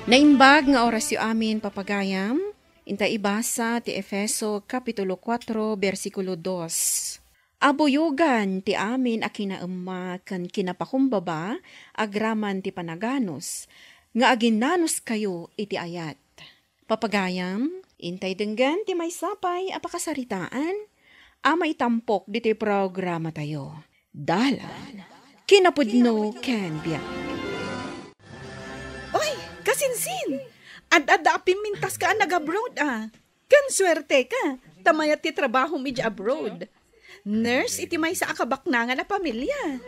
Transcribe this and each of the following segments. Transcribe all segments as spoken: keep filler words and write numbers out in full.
Naimbag nga orasyo amin, papagayam, inta ibasa ti Efeso Kapitulo kuatro, bersikulo dos. Abuyogan ti amin a kinaemma ken kinapakumbaba agraman ti panaganus, nga aginnanuskayo iti ayat. Papagayam, intay denggen ti maysa pay a pakasaritaan a maitampok ditoy programatayo. Dalan, kinapudno ken biag. Oy, kasinsin! Ad-adda a pimmintaska a nag-abroad, a. Ken suerteka, ta mayat ti trabahom idiay abroad. Nurse iti maysa a kabaknangan a pamilia.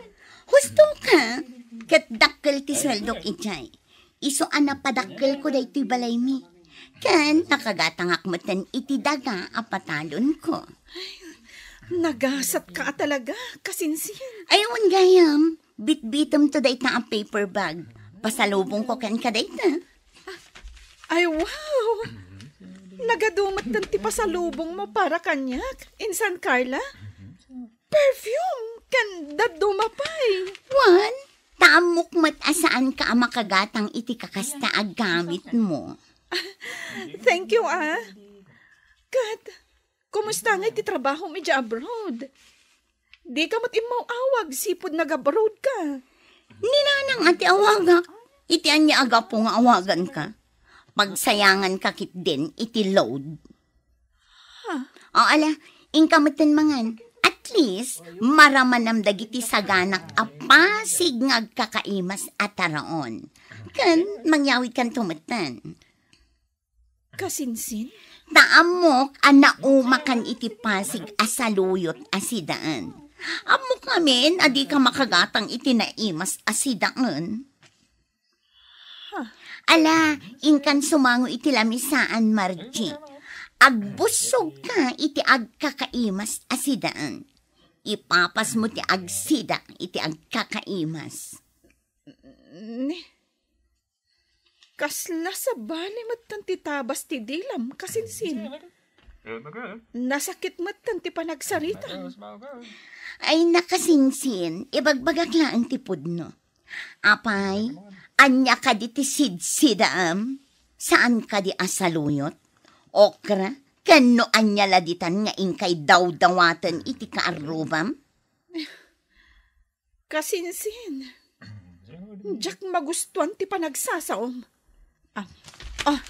Husto ka, ket dakkel ti sueldok idiay. Isu a napadakkelko daytoy balaymi. Ken nakagatangak metten iti daga a patalonko. Nagasatka a talaga, kasinsin. Ay, wen gayam, bitbitemto dayta a paper bag. Pasalubongko kenka dayta. Ay, wow! Nagadu metten ti pasalubongmo para kaniak, insan Carla. Perfume ken dadduma pay. Wen, ta ammok met a saanka a makagatang iti kakasta a gamitmo. Thank you, ah. Ket, kumusta ngay ti trabahom idiay abroad? Dika met immaw-awag sipud nag-abroad ka. Ni nanang a ti awagak, iti ania a gapu nga awaganka? Pagsayanganka ketdin iti load. Huh? O, ala, inka metten mangan. At least, maramanam dagiti saganak a pasig nga agkakaimas a taraon. Ken, mangyawidkanto metten. Kasinsin? Ta ammok a naumakan iti pasig a saluyot a sidaen. Ammok ngamin a dika makagatang iti naimas a sidaen. Huh. Ala, inkan sumango iti lamisaan, Margie. Agbussogka iti agkakaimas a sidaen. Ipapasmo ti agsida iti agkakaimas. Ni, kasla sabali metten ti tabas ti dilam, kasinsin. Nasakit metten ti panagsarita. Ay, nakasinsin, ibagbagak laeng ti pudno. Apay, ania kadi ti sidsidaem? Saan kadi a saluyot? Okra? Ken no ania la ditan nga inkay dawdawaten iti kaarrubam? Kasinsin, diak magustuan ti panagsasaom. Ah, ah,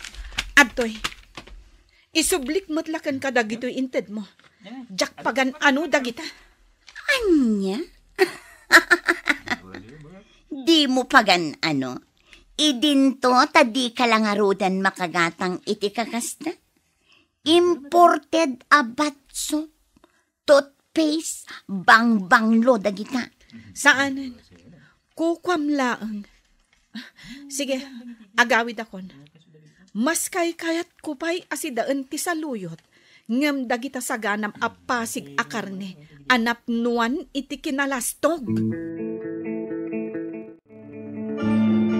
adtoy. Isublik met la kenka dagitoy intedmo. Diak pagan-ano dagita. Ania? Dimo pagan-ano? Idinto ta dika la ngaruden makagatang iti kakasta? Imported a bath soap, toothpaste, bangbanglo dagita. Saanen. Kukuam laeng. Sige, agawidakon. Mas kaykayatko pay a sidaen ti saluyot, ngem dagita saganam a pasig a karne a napnoan iti kinalastog.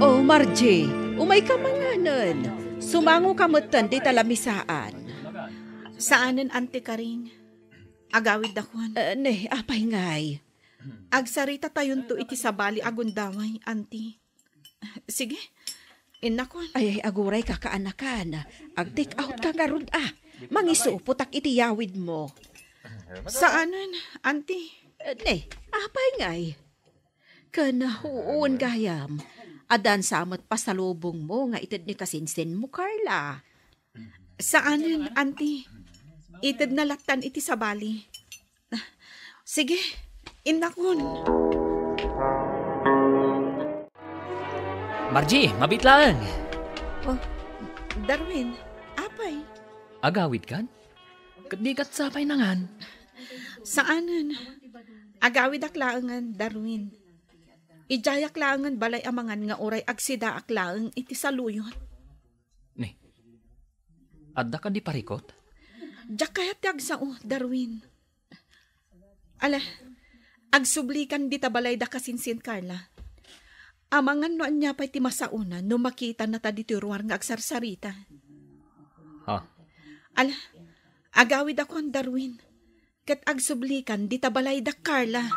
O, Margie, umayka manganen. Sumangoka metten dita lamisaan. Saanen, Auntie Karing. Agawidakon. Eh, ne, apay ngay? Agsaritatayonto iti sabali a gundaway, Auntie. Sige, innakon. Ay, ay, agurayka, kaanakan. Ag-take out ka ngarud, a. Mangisupotak iti yawidmo. Saanen, Auntie. Eh, ne, apay ngay? Ken, wen gayam, addan sa met pasalubongmo nga ited ni kasinsinmo, Carla. Saanen, Auntie. Itedna lattan iti sabali. Sige, innakon. Margie, mabiit laeng. Oh, Darwin, apay? Agawidkan? Ket dikan sapay nangan? Saanen. Agawidak laengen, Darwin. Idiayak laengen balay a mangan nga uray agsidaak laeng iti saluyot. Ni, adda kadi parikot? Diak kayat ti agsao, Darwin. Ala, agsublikan dita balay da kasinsin, Carla. Amangan no ania pay ti masaona no makitana ta ditoy ruar nga agsarsarita. Ha? Ala, agawidakon, Darwin. Ket agsublikan dita balay da Carla.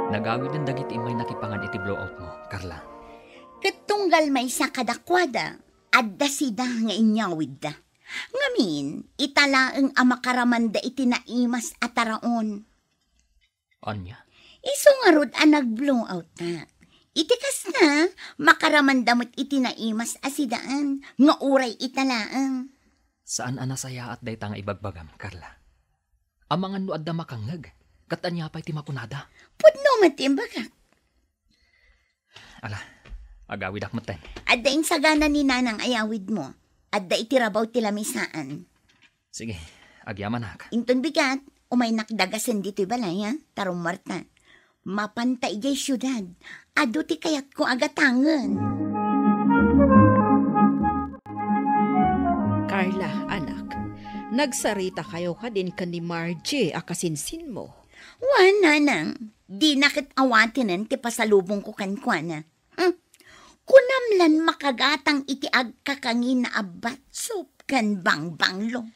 Nagawiden dagiti immay nakipangan iti blowoutmo, Carla. Ket tunggal maysa kadakuada, adda sida nga inyawidda. Ngamin, ita laeng a makaramanda iti naimas a taraon. Ania? Isu ngarud a nag-blowout-ak. Iti kasta, makaramanda met iti naimas a sidaan, nga uray ita laeng. Saan a nasayaat dayta nga ibagbagam, Carla. Amangan no adda makangngeg, ket ania pay ti makunada? Pudno met ti imbagak. Ala, agawidak metten. Adda insagana ni Nanang ayawidmo. Adda iti rabaw ti lamisaan. Sige, agyamanak. Inton bigat, umaynak dagasen ditoy balay, ha? Tarong Marta. Mapanta idiay siudad. Adu ti kayatko a gatangen. Carla, anak, nagsaritakayo kadin ken ni Margie a kasinsinmo? Wen, Nanang, dina ket awatenen ti pasalubongko kenkuana. Hmm. Kunam lan makagatang iti agkakangina a batsop ken bangbanglo.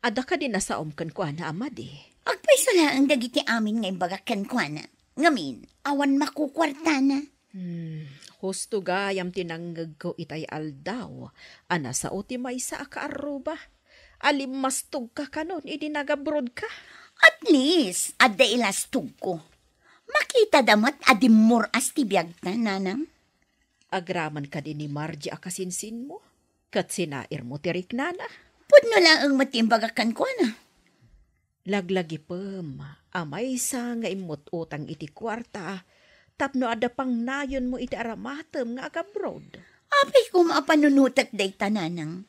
Adda kadi nasaom kenkuana a madi? Agpayso laeng dagiti amin nga imbagak kenkuana. Ngamin, awan makukuartana. Hmm, husto gayam ti nangngegko itay aldaw a nasao ti maysa a kaarruba. Alimmastogka kanon idi nagabrodka? At least, adda ilastogko. Makitada met a dimmuras ti biagta, Nanang. Agraman kadi ni Margie a kasinsinmo, ket sinairmo ti riknana? Pudno laeng met ti imbagak kenkuana. Laglagipem a maysa nga immut-utang iti kuarta tapno adda pangnayonmo iti aramatem nga agabrod. Apay koma a panunotek dayta, Nanang.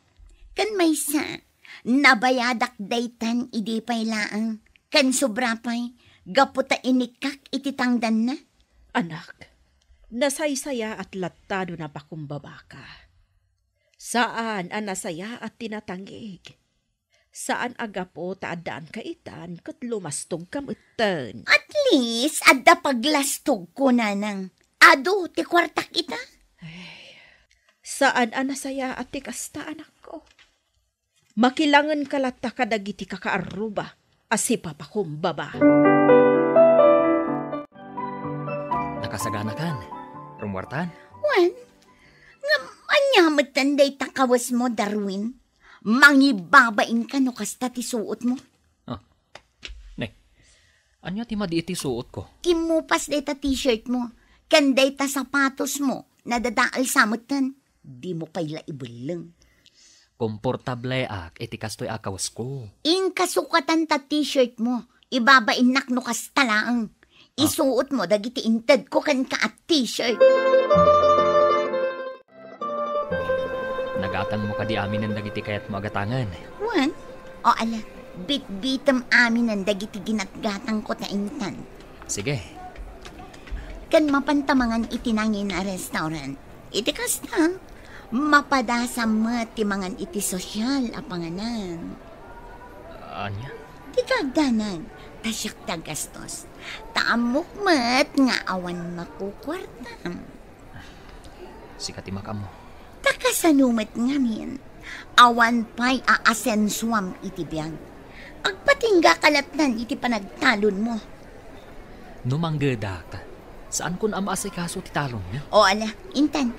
Ken maysa, nabayadak daytan idi pay laeng, ken sobra pay, gapu ta inikkak iti tangdanna. Anak, nasaysayaat latta no napakumbabaka. Saan a nasayaat ti natangig. Saan a gapu ta addaanka itan ket lumastogka metten. At least, adda paglastogko, Nanang. Adu ti kuartak ita. Ay, saan a nasayaat ti kasta, anakko. Makilangenka latta kadagiti kakaarruba a sipapakumbaba. Nakasaganakan, Rumuartan? Wen, ngem ania metten dayta kawesmo, Darwin? Mangibabainka no kasta ti suotmo? Ah, ne, ania ti madi iti suotko? Kimmupas dayta t-shirtmo, ken dayta sapatosmo, nadadael sa metten. Dimo pay la ibelleng. Komportableak iti kastoy a kawesko. Inka sukatan ta t-shirtmo. Ibabainnak no kasta laeng. Ah. Isuotmo dagiti intedko kenka a t-shirt. Nagatangmo kadi aminen dagiti kayatmo a gatangen? Wen? O ala, bitbitem aminen dagiti ginatgatangko ta intan. Sige. Ken mapanta mangan iti nangin a restaurant. Iti kasta, mapadasam met ti mangan iti sosyal a panganan. Ania? Dika agdanag, ta siak ti aggastos. Ta ammok met nga awan makukuartam. Sika ti makaammo. Ta kasano met ngamin, awan pay a asensuam iti biag. Agpatinggaka lattan iti panagtalonmo. No manggedak, saankon a maasikaso ti talonmi? O ala, intan,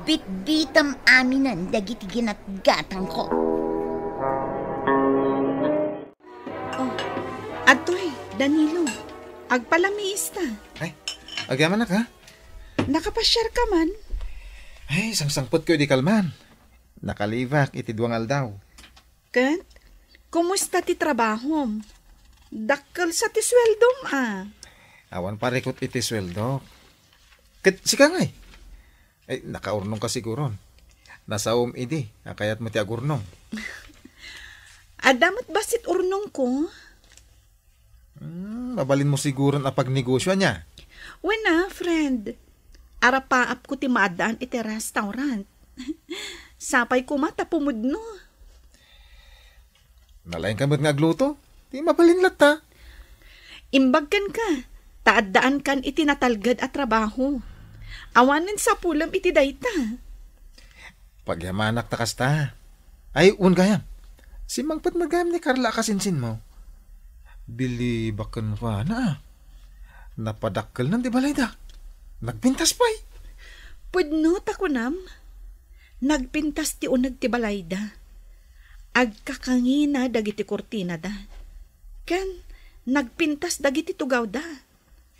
bitbitem aminen dagiti ginatgatangko. Oh, adtoy, Danilo. Agpalamiista. Ay, agyamanak, ha? Nakapasiarka man? Ay, sangsangpetko idi kalman. Nakalibak iti dua nga aldaw. Ket, kumusta ti trabahom? Dakkel sa ti sueldom, a. Awan parikut iti sueldok. Ket sika ngay? Ay, nakaurnongka siguron. Nasaom idi a kayatmo ti agurnong. Adda met bassit urnongko. Hmm, mabalinmo siguron a pagnegosyo, ania? Wen a, friend. Arapaapko ti maaddaan iti restaurant. Sapay koma ta pumudno. Nalaingka met nga agluto? Ti mabalin latta. Imbag kenka, ta addaankan iti natalged a trabaho. Awanen sapulem iti dayta. Pagyamanak ta kasta. Ay, wen gayam. Simmangpet met gayam ni Carla a kasinsinmo. Bilibak kenkuana, a. Napadakkelnan ti balayda. Nagpintas pay. Pudno ta kunam, nagpintas ti uneg ti balayda. Agkakangina dagiti kurtinada. Ken nagpintas dagiti tugawda.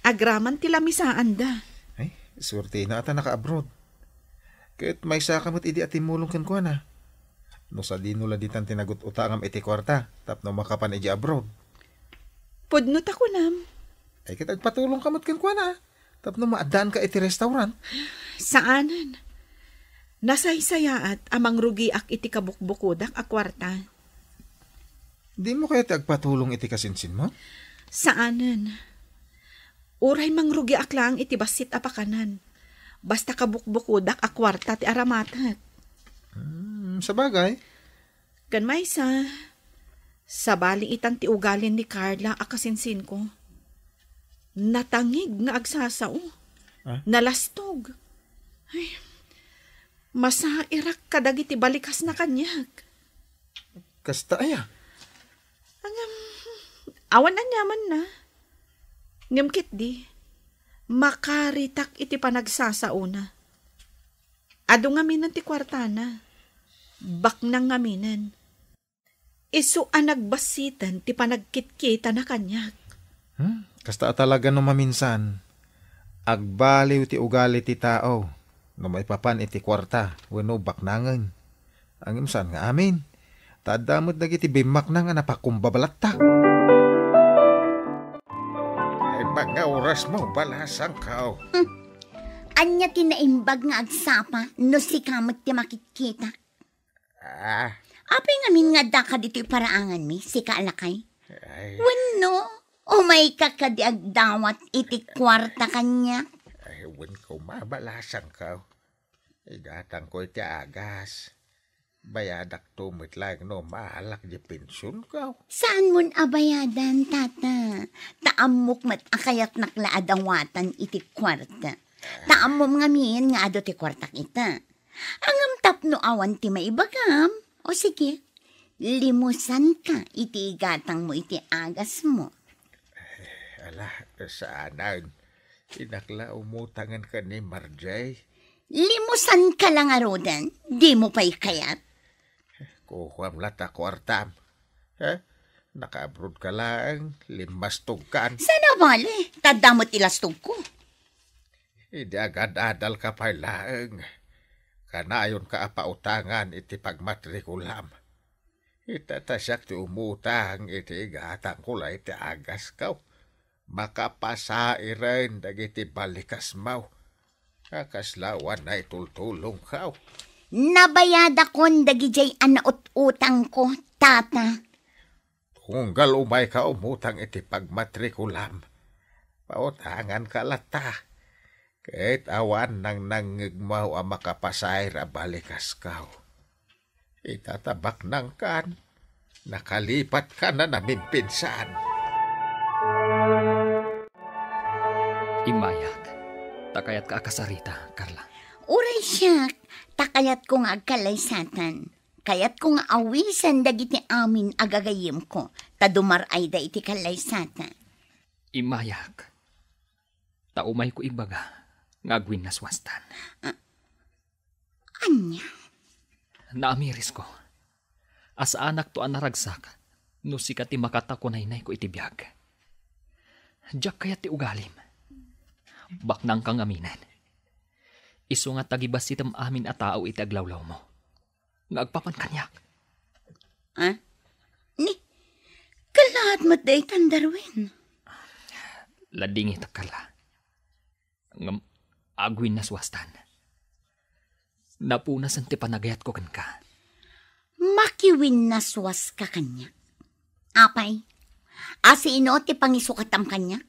Agraman ti lamisaanda. Ay, suertena a ta naka-abroad. Ket maysaka met idi a timmulong kenkuana. No sadino la ditan ti nagut-utangam iti kuarta tapno makapan idiay abroad. Pudno ta kunam. Ay, ket agpatulongka met kenkuana, tapno maaddaanka iti restaurant. Saanen. Nasaysayaat a mangrugiak iti kabukbukodak a kuarta. Dimo kayat ti agpatulong iti kasinsinmo? Saanen. Uray mangrugiak laeng iti bassit a pakanan. Basta kabukbukodak a kuarta ti aramatek. Hmm, sabagay. Ken maysa, sabali itan ti ugalin ni Carla a kasinsinko. Natangig nga agsasao. Ah? Nalastog. Ay, masairak kadagiti balikasna kaniak. Kasta aya? Ngem, awan aniamanna. Ngem ketdi, makaritak iti panagsasaona. Adu ngaminen ti kuartana. Baknang ngaminen. Isu a nagbassiten ti panagkitkitana kaniak. Hmm? Kasta a talaga no maminsan, agbaliw ti ugali ti tao no maipapan iti kuarta wenno baknangen. Ngem saan nga amin, ta adda met dagiti bimmaknang a napakumbabalatta. Ay, mga oras mo, balasangko. Hmm. Ania ti naimbag nga agsapa no sika met ti makitkita? Ah. Apay ngamin nga addaka ditoy paraanganmi, sika a lakay? Ay. Wenno, umayka kadi agdawat iti kuarta kaniak? Ay, wen ko, mabalasangko. Igatangko iti agas. Bayadakto met laeng no maalak di pensionko. Saanmon a bayadan, tata. Ta ammok met a kayatnak la a dawatan iti kuarta. Ta ammom ngamin nga adu ti kuartak ita. Ngem tapno awan ti maibagam, o sige, limusanka iti igatangmo iti agasmo. Ala, saanen. Innak la umutangen ken ni Marjay. Limusanka la ngaruden, dimo pay kayat? Kukuam la ta kuartam. Eh? Nakaabroad ka laeng, limbastogkan. Saan a bale, ta adda met ti lastogko. Idi agad-adalka pay laeng, kanayonka a pautangan iti pagmatrikulam. Ita ta siak ti umutang iti igatangko la iti agasko. Makapasairen dagiti balikasmo. A kasla awan naitultulongko. Nabayadakon dagidiay a naut-utangko, tata. Tunggal umayka umutang iti pagmatrikulam, pautanganka latta. Ket awan nangnangngegmo a makapasair a balikasko. Ita ta baknangkan, nakalipatka a namimpinsan. Immayak, ta kayatka a kasarita, Carla. Uray siak, ta kayatko nga agkallaysatan. Kayatko nga awisen dagiti amin a gagayyemko, ta dumar-ayda iti kallaysatan. Immayak, ta umayko ibaga nga agwinnaswastan. Ah, ania? Naamirisko a saanakto a naragsak no sika ti makatakunaynayko iti biag. Diak kayat ti ugalim. Baknangka ngaminen. Isu nga tagibassitem amin a tao iti aglawlawmo nga agpapan kaniak. Ah? Ni, kallaat met daytan, Darwin. Ladingitek, Carla. Ngem agwinnaswastan. Napunasen ti panagayatko kenka. Makiwinnaswaska kaniak. Apay, asino ti pangisukatam kaniak?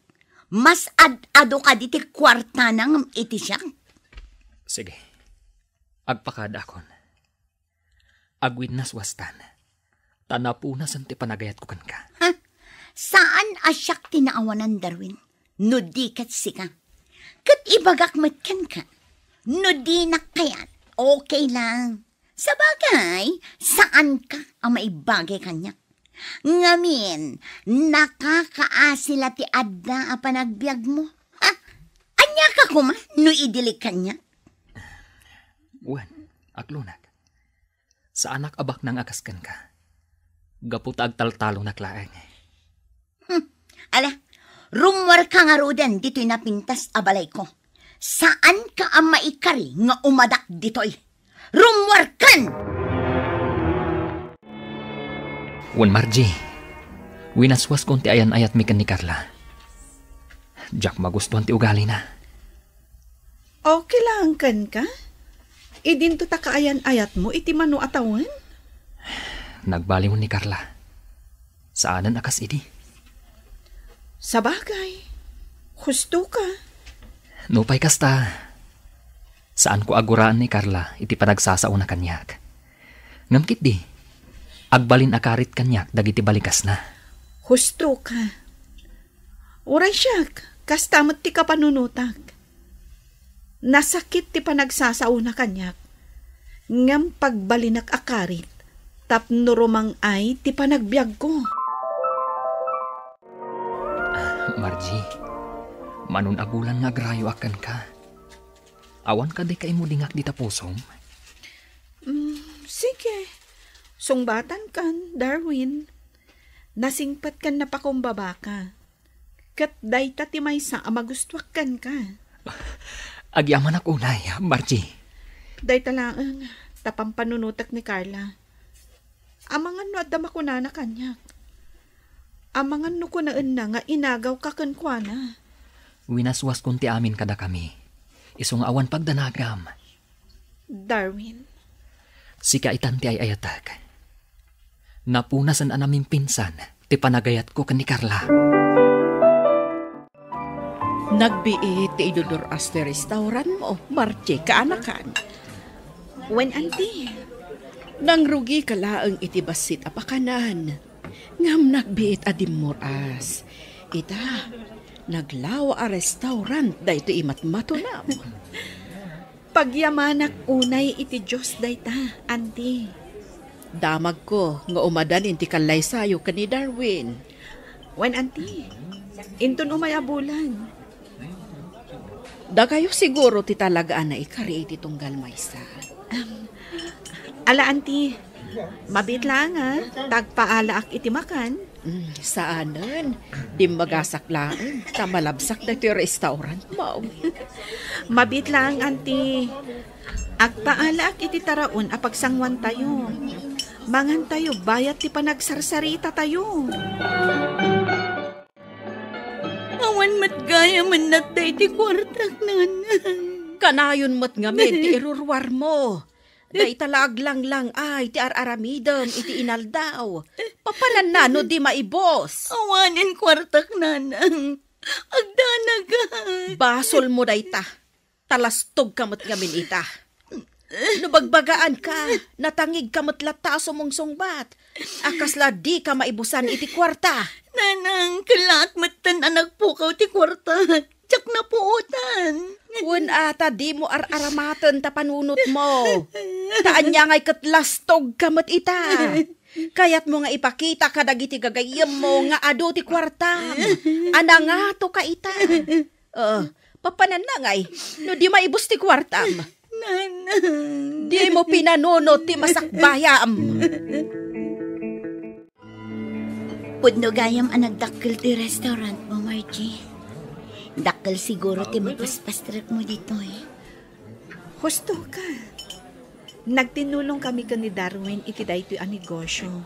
Mas ad-adu kadi ti kuartana ngem iti siak? Sige. Agpakadaakon. Agwinnaswastan. Ta napunasen ti panagayatko kenka. Ha? Saan a siak ti naawanan, Darwin, no di ket sika. Ket ibagak met kenka, no dinak kayat, okay lang. Sabagay, saanka a maibagay kaniak. Ngamin, nakakaasi la ti adda a panagbiagmo. Ha? Aniaka koma no idilik kaniak? Wen, aklonak. Saanak a baknang a kas kenka. Gapu ta agtaltalonak laeng. Hmm. Ala, rummuarka ngaruden ditoy napintas a balayko. Saanka a maikari nga umadak ditoy. Rummuarkan! Wen, Margie, winaswaskon ti ayan-ayatmi ken ni Carla. Diak magustuan ti ugalina. Okay laeng kenka? Idinto ta kaayan-ayatmo iti mano a tawen? Nagbaliwen ni Carla. Saanen a kas idi. Sabagay, husto ka. Nupay kasta, saanko a guraan ni Carla iti panagsasaona kaniak. Ngem ketdi, agbalin a karit kaniak dagiti balikasna. Husto ka. Uray siak, kasta met ti kapanunotak. Nasakit ti panagsasaona kaniak, ngem pagbalinak a karit tapno rumang-ay ti panagbiagko. Margie, manon a bulan nga agrayoak kenka. Awan kadi kaimudingak dita pusom? Mm, sige. Sungbatankan, Darwin. Nasingpet ken napakumbabaka. Ket dayta ti maysa a magustuak kenka. Agyamanak unay, Margie. Dayta laeng, ta pampanunotek ni Carla. Amangan no adda makunana kaniak. Amangan no kunaenna nga inagawka kenkuana. Winaswaskon ti amin kadakami. Isu nga awan pagdanagam. Darwin. Sika itan ti ay-ayatek. Napunasen a namimpinsan ti panagayatko ken ni Carla. Nagbiit ti idudur-as ti restaurantmo, Margie, kaanakan. Wen, Auntie. Nangrugika laeng iti bassit a pakanan. Ngem nagbiit a dimmuras. Ita, naglawa a restaurant daytoy imatmatunam. Pagyamanak unay iti Dios dayta, Auntie. Damagko nga umadanin ti kallaysayo ken ni Darwin. Wen, Auntie, inton umay a bulan. Dakayo siguro ti talaga a naikari iti tunggal maysa. Am, ala, Auntie, mabiit laeng a, ta agpaalaak iti makan. Mm, saanen, dimmagasak laeng, ta malabsak daytoy restaurantmo. Mabiit laeng, Auntie. Agpaalaak iti taraon a pagsanguantayo. Mangantayo bayat ti panagsarsarita tayo. Awan met gayamen natday ti kuartak, Nanang. Kanayon met ngamin ti iruruarmo. Dayta la aglanglang-ay ti ar-aramidem iti inaldaw. Papananna no di maibus? Awanen kuartak, Nanang. Agdanagak. Basolmo dayta. Talastogka met ngamin ita. No bagbagaanka, natangigka met latta a sumungsungbat. A kasla dika maibusan iti kuarta. Nanang, kellaat metten a nagpukaw ti kuarta. Diak napuotan. Wen a ta dimo ar-aramaten ta panunotmo. Ta ania ngay ket lastogka met ita. Kayatmo nga ipakita kadagiti gagayyemmo nga adu ti kuartam. A nangatoka ita. Oh, papananna ngay, no di maibus ti kuartam. Nanang. Dimo pinanunot ti masakbayam. Pudno gayam a nagdakkel ti restaurantmo, Margie. Dakkel siguro ti mapaspastrekmo ditoy. Husto ka. Nagtinulong kami ken ni Darwin iti daytoy a negosyo.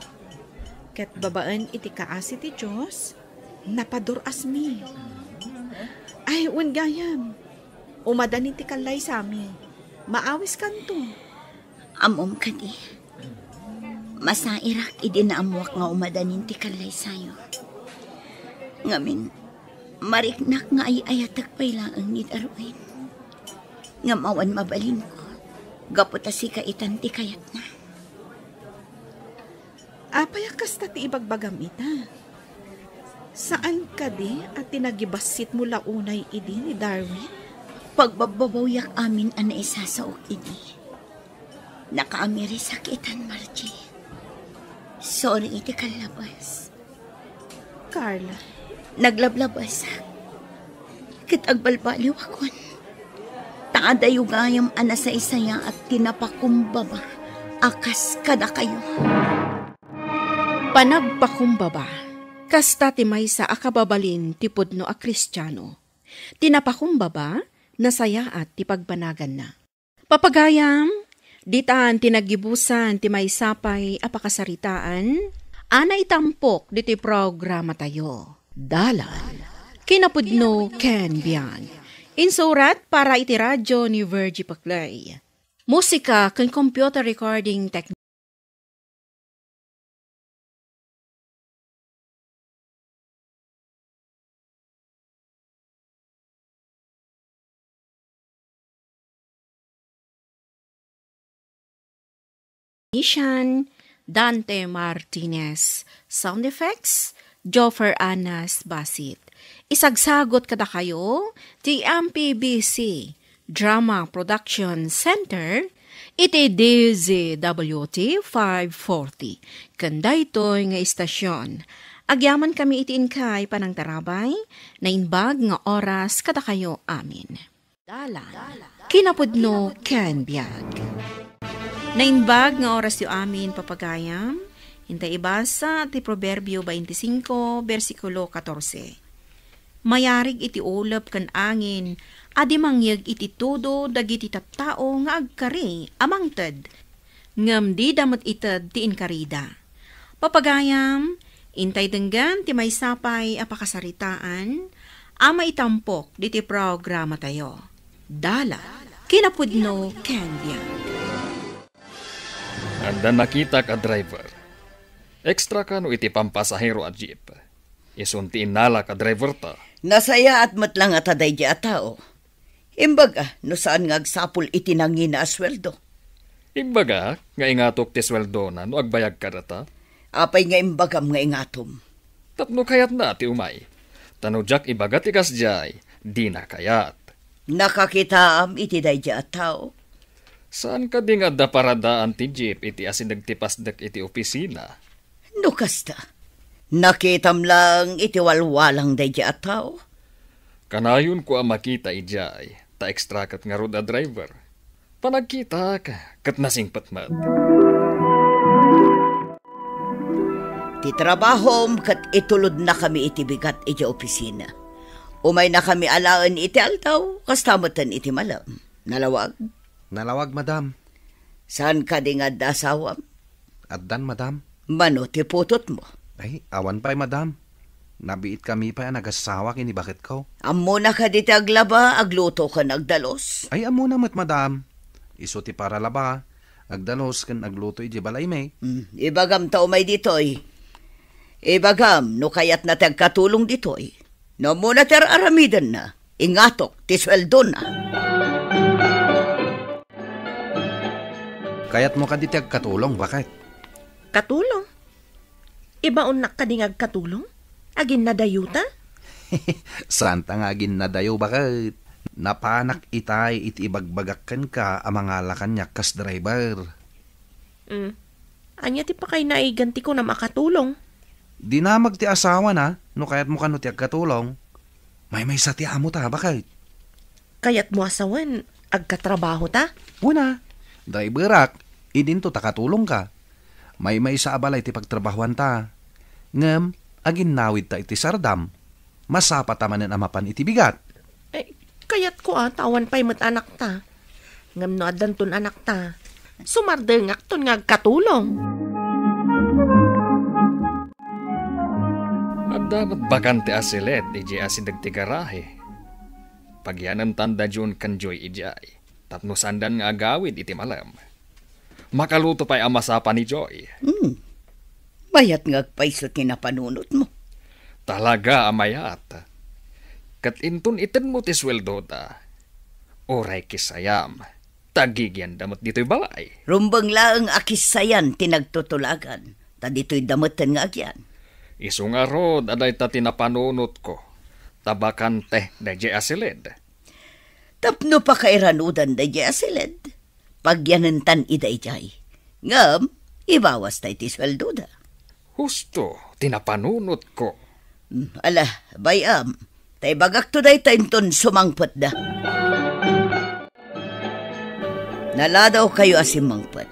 Ket babaen iti kaasi ti Dios, napadur-asmi. Ay, wen gayam, umadanin ti kallaysami. Maawiskanto. Ammom kadi, masairak idi naammuak nga umadanin ti kallaysayo. Ngamin, mariknak nga ay-ayatek pay laeng ni Darwin. Ngem awan mabalinko, gapu ta sika itan ti kayatna. Apay a kasta ti ibagbagam ita? Saan kadi a tinagibassitmo la unay idi ni Darwin? Pagbabbabawiak amin a naisasaok idi. Nakaamirisak itan, Margie. Sorry iti kallabas. Carla. Naglablabasak. Ket agbalbaliwakon. Ta Adayo gayam a nasaysayaat ti napakumbaba a kas kadakayo. Panagpakumbaba, kasta ti maysa a kababalin ti pudno a Kristiano. Ti napakumbaba, nasayaat ti pagbanaganna. Papagayam, ditan ti naggibusan ti maysa pay a pakasaritaan a naitampok ditoy programatayo. Dalan. Kinapudno ken biag. Insurat para iti radyo ni Virgie Paclay. Musika ken computer recording technique. Technician, Dante Martinez. Sound effects, Joffer Anas Basit. Isagsagot kadakayo ti M P B C Drama Production Center iti D Z W T five forty. Ken daytoy nga istasyon, agyamankami iti inkay panangtarabay, naimbag nga oras kadakayo amin. Dalan, kinapudno ken biag. Naimbag nga orasyo amin, papagayam, intay ibasa ti Proverbio twenty-five, bersikulo katorse. Mayarig iti ulep ken angin a di mangyeg iti tudo dagiti tattao nga agkari a mangted, ngem dida met ited ti inkarida. Papagayam, intay denggen ti maysa pay a pakasaritaan a maitampok ditoy programatayo. Dalan, kinapudno ken biag. Adda nakitak a driver. Extra kano iti pampasahero a jeep. Isun ti innalak a driver ta. Nasayaat met la ngata daydi a tao. Imbaga, no saan nga agsapul iti nangina a sueldo. Imbagak nga ingatok ti sueldona no agbayag kadata. Apay nga imbagam nga ingatom? Tapno kayatna ti umay. Ta no diak ibaga ti kasdiay, dina kayat. Nakakitaam iti daydi a tao? Saan kadi nga adda paradaan ti jeep iti asideg ti pasdek iti opisina? No kasta, nakitam lang iti walwalang daydi a tao. Kanayonko a makita idiay, ta extra ket ngarud a driver. Panagkitak, ket nasingpet met. Ti trabahom ket itulodnakami iti bigat iti opisina. Umaynakami alaen iti aldaw, kasta metten iti malem. Nalawag? Nalawag, madam. Saan kadi nga adda asawam? Addan, madam. Mano ti putotmo? Ay, awan pay, madam. Nabiitkami pay a nagassawa ken ni baketko. Ammona kadi ti aglaba, agluto ken agdalus? Ay, ammona met, madam. Isu ti paralaba, agdalus ken agluto idiay balaymi. Hmm, ibagam ta umay ditoy. Ibagam no kayatna ti agkatulong ditoy. No ammona ti ar-aramidenna, ingatok ti sueldona. Kayatmo kadi ti agkatulong, baket? Katulong? Ibaonnak kadi nga agkatulong? Aginnadayo ta? Saanta nga aginnadayo, baket. Napanak itay iti ibagbagak kenka a mangala kaniak kas driver. Mm. Ania ti pakayna a igan ti kunam a katulong? Dinamag ti asawana, no kayatmo kano ti agkatulong. Maymaysa ti amo ta, baket. Kayatmo a sawen, agkatrabaho ta? Wen a, driverak, idinto ta katulongka. Maymaysa a balay ti pagtrabahoan ta. Ngem, aginnawid ta iti sardam. Masapa ta manen a mapan iti bigat. Eh, kayatko a, ta awan pay met anak ta. Ngem no addanton anak ta, sumardengakton nga agkatulong. Adda met bakante a siled idiay asideg ti garahe. Pagyanentan da June ken Joy idiay, tapno saandan nga agawid iti malem. Makaluto pay a masapa ni Joy. Hmm. Mayat nga agpayso ti napanunotmo. Talaga a mayat. Ket inton itedmo ti sueldoda, uray kissayam, ta agigianda met ditoy balay. Rumbeng laeng a kissayan ti nagtutulagan, ta ditoy da metten nga agian. Isu ngarud a dayta ti napanunotko, ta bakante daydiay a siled. Tapno pakairanudan daydiay a siled, pagyanentan ida idiay. Ngem, ibawasta iti sueldoda. Husto ti napanunotko. Hmm, ala, bay-am. Ta ibagakto dayta inton sumangpetda. Naladawkayo a simmangpet.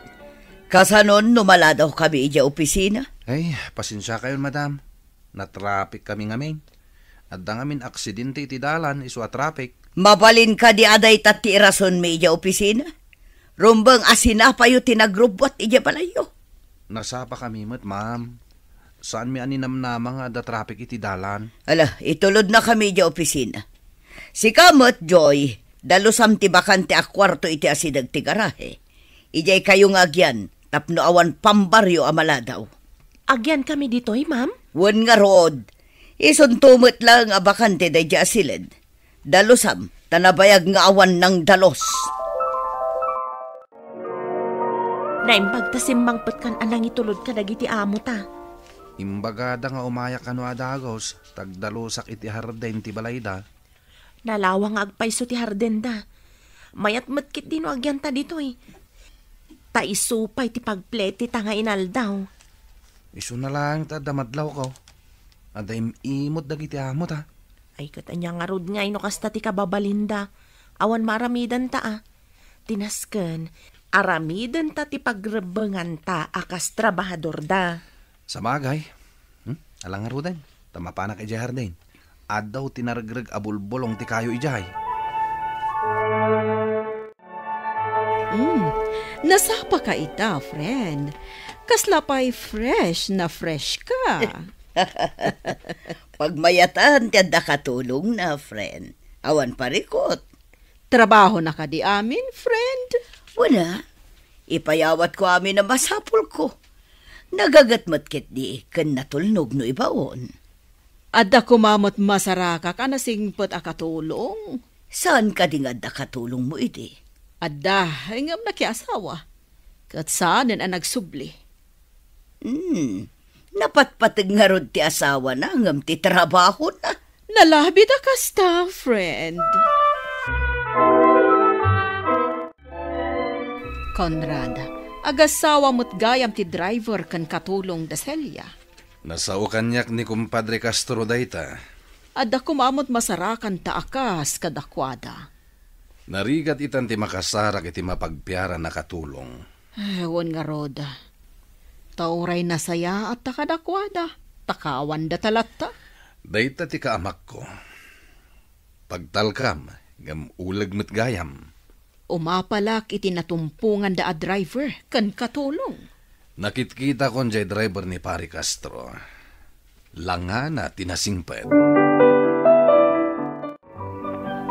Kasanon no maladawkami idiay opisina? Ay, pasensiakayon, madam. Natraffic kami ngamin. Adda ngamin aksidente iti dalan isu a traffic. Mabalin kadi a dayta ti irasonmi idiay opisina? Rumbeng a sinapayo ti nagrubbuat idiay balayyo. Nasapa kami met, ma'am. Saanmi a ninamnama nga adda traffic iti dalan. Ala, itulodnakami idiay opisina. Sika met, Joy, dalusam ti bakante a kuarto iti asideg ti garahe. Idiay kayo nga agyan tapno awan pambaryo a maladaw. Agyankami ditoy, ma'am? Wen ngarud, isunto met laeng a bakante daydiay a siled. Dalusam, ta nabayag nga awan nangdalus. Naimbag ta simmangpetkan a nangitulod kadagiti amota. Imbagada nga umayak kano a dagus, ta agdalusak iti hardin ti balayda. Nalawang nga agpayso ti hardinda. Mayat met ketdi no agyanta ditoy. Ta isu pay ti pagpletita nga inaldaw. Isuna laeng ta adda madlawko. Adda im-imot dagiti amota. Ay, ket ania ngarud ngay no kasta ti kababalinda? Awan maaramidanta a. Ti nasken, aramidenta ti pagrebbenganta a kas trabahadorda. Sabagay. Hmm? Ala ngaruden, ta mapanak idiay hardin. Addaw ti naregreg a bulbulong ti kayo idiay. Hmm, nasapaka ita, friend. Kasla pay fresh na fresh ka. Pagmayatan ti adda katulongna, friend. Awan parikot. Trabahona kadi amin, friend? Wen a, ipayawatko amin a masapulko. Nagaget met ketdi ken natulnog no ibaon. Adda koma met masarakak a nasingpet a katulong. Saan kadi nga adda katulongmo idi? Adda, ngem nakiasawa. Ket saanen a nagsubli. Hmm, napatpateg ngarud ti asawana ngem ti trabahona. Nalabit a kasta, friend. Conrad, agasawa met gayam ti driver ken katulong da Celia. Nasao kaniak ni Kumpadre Castro dayta. Adda koma met masarakanta a kas kadakuada. Narigat itan ti makasarak iti mapagpiaran a katulong. Eh, wen ngarud. Ta uray nasayaatta kadakuada, ta kawanda ta latta. Dayta ti kaamakko. Pagtalkam, ngem uleg met gayam. Umapalak iti natumponganda a driver ken katulong. Nakitkitakon jay driver ni Pari Castro. Langana ti nasingpet.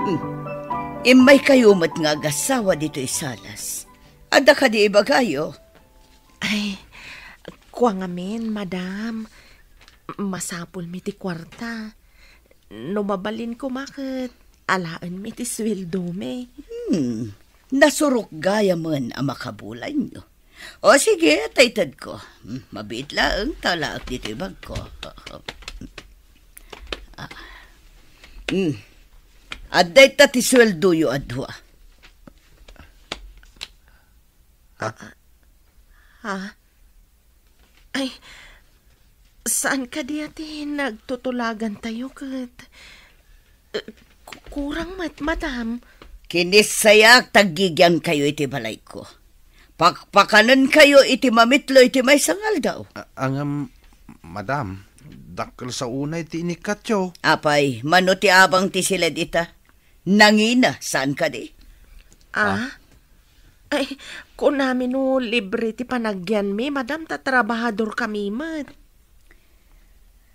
Hmm. Immaykayo met nga agasawa ditoy Salas. Adda kadi ibagayo? Ay, kua ngamin, madam. Masapulmi ti kuarta. No mabalin koma ket alaenmi ti sueldomi. Hmm, nasurok gayamen a makabulayyo. O sige, ta itedko. Hmm, mabiit laeng ta alaek ditoy bagko. Ah. Hmm. Adda ita ti sueldoyo a dua. Ah. Ha? Ay, saan kadi a ti nagtutulagantayo ket, eh, ku-, kurang met, madam? Kinissayak ta aggigiankayo iti balayko. Pakpakanenkayo iti mamitlo iti maysa nga aldaw. A-, angem, madam, dakkel sa unay ti inikkatyo. Apay, mano ti abang ti siled ita? Nangina, saan kadi? Ah? Ah? Ay, kunami no libre ti panagyanmi, madam, ta trabahador kami met.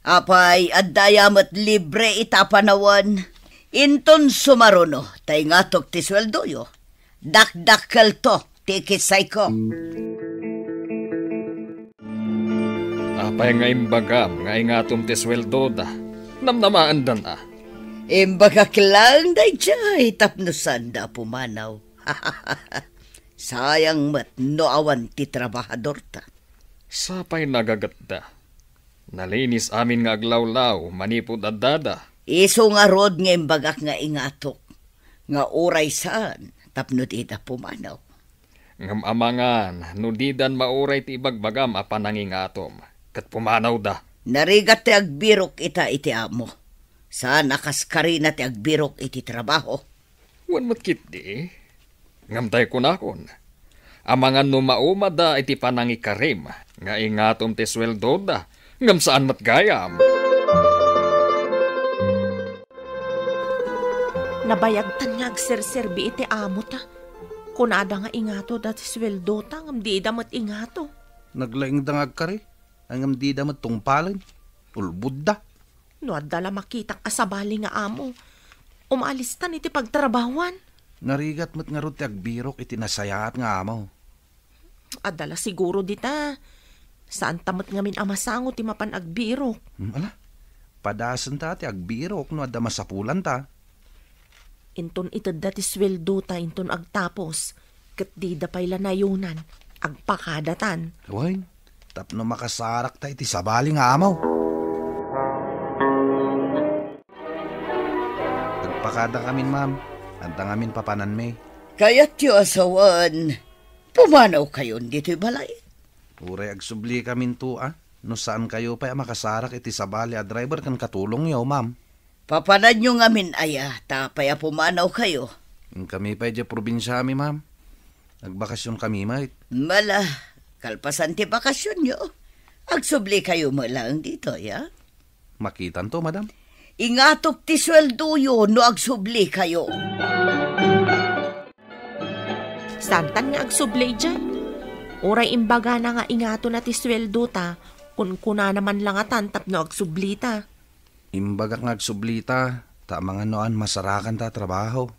Apay, adda aya met libre ita a panawen. Inton sumaruno, ta ingatok ti sueldoyo. Dakdakkelto ti kissayko. Apay nga imbagam nga ingatom ti sueldoda? Namnamaandan a. Imbagak laeng daydiay tapno saanda a pumanaw. Sayang met no awan ti trabahadorta. Sapay nagagetda. Nalinis amin nga aglawlaw manipud addada. Isu ngarud nga imbagak nga ingatok, nga uray saan tapno dida pumanaw. Ngem amangan no didan mauray ti ibagbagam a panangingatom, ket pumanawda. Narigat ti agbirok ita iti amo. Saan a kas karina ti agbirok iti trabaho. Wen met ketdi. Ngem tay kunakon, Amangan no maumada iti panangikarim nga ingatom ti sueldoda, ngem saan met gayam. Nabayagtan nga agserserbi iti amota. Kunada nga ingatoda ti sueldota, ngem dida met ingato. Naglaingda nga agkari, ngem dida met tungpalen. Ulbodda. No adda la makitak a sabali nga amo, umalistan iti pagtrabahuan. Narigat met ngarud ti agbirok iti nasayaat nga amo. Adda la siguro dita. Saanta met ngamin a masango ti mapan agbirok. Hmm, ala, padasenta ti agbirok no adda masapulanta. Inton itedda ti sueldota inton agtapos, ket dida pay la nayonan, agpakadatan. Wen, tapno makasarakta iti sabali nga amo. Agpakada kamin, ma'am. Adda ngamin papananmi. Kayatyo a sawen, pumanaw kayon ditoy balay? Uray agsubli kaminto, a. No saan kayo pay a makasarak iti sabali a driver ken katulongyo, ma'am. Papananyo ngamin aya, ta apay a pumanaw kayo? Inkami pay diay probinsiami, ma'am. Agbakasyon kami met. Mala, kalpasan ti bakasyonyo, agsubli kayo met laeng ditoy, a? Makitanto, madam. Ingatok ti sueldoyo no agsubli kayo. Saantan nga agsubli idiay. Uray imbagana nga ingatona ti sueldota, kunkunana man la ngatan tapno agsublita. Imbagak nga agsublita, ta amangan no an masarakanta a trabaho.